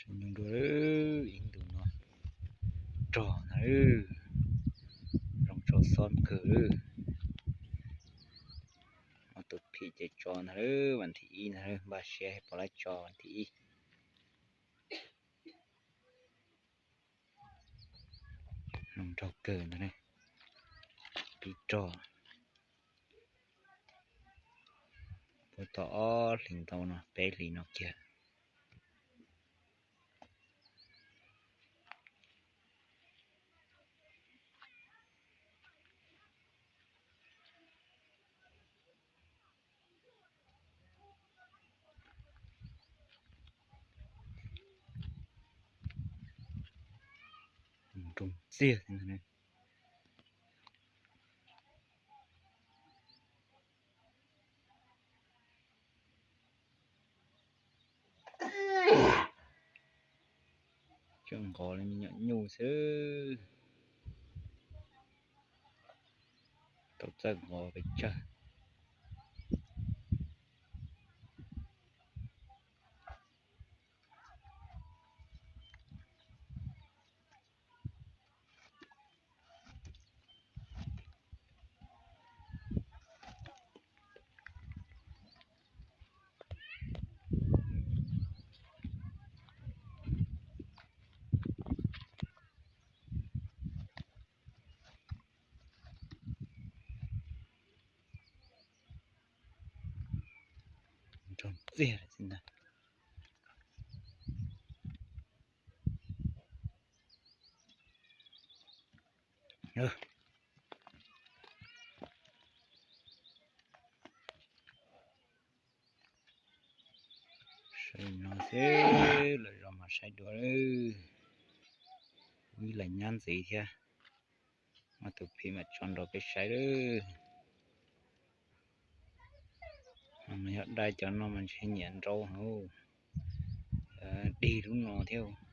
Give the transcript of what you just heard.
Nyob dua ib ntus no rog ntag, zoo tso xob kawg. Muaj tus phim ces tso ntag, vas thib ib ntag, npaj siab pom lawv tso vas thib ib. Zoo nraug kawg ntag, pib rog. Puag tau ob hlis ntau no, peb hlis no kiag. Nroo txiag. Tseem nqos li me nyuam nyuj xwb. Tau txawj nqos pes tsawg. Nroo txiag lawm xwb ntag. Saib no xwb, lawv zos mas saib dua. Ib leeg nyab ntxiv thiab, muaj tus phim mam tso nrog peb saib lawm. Mas yog dai cov no mas ntshe nyiam nrau hauv, dig lub no thiab.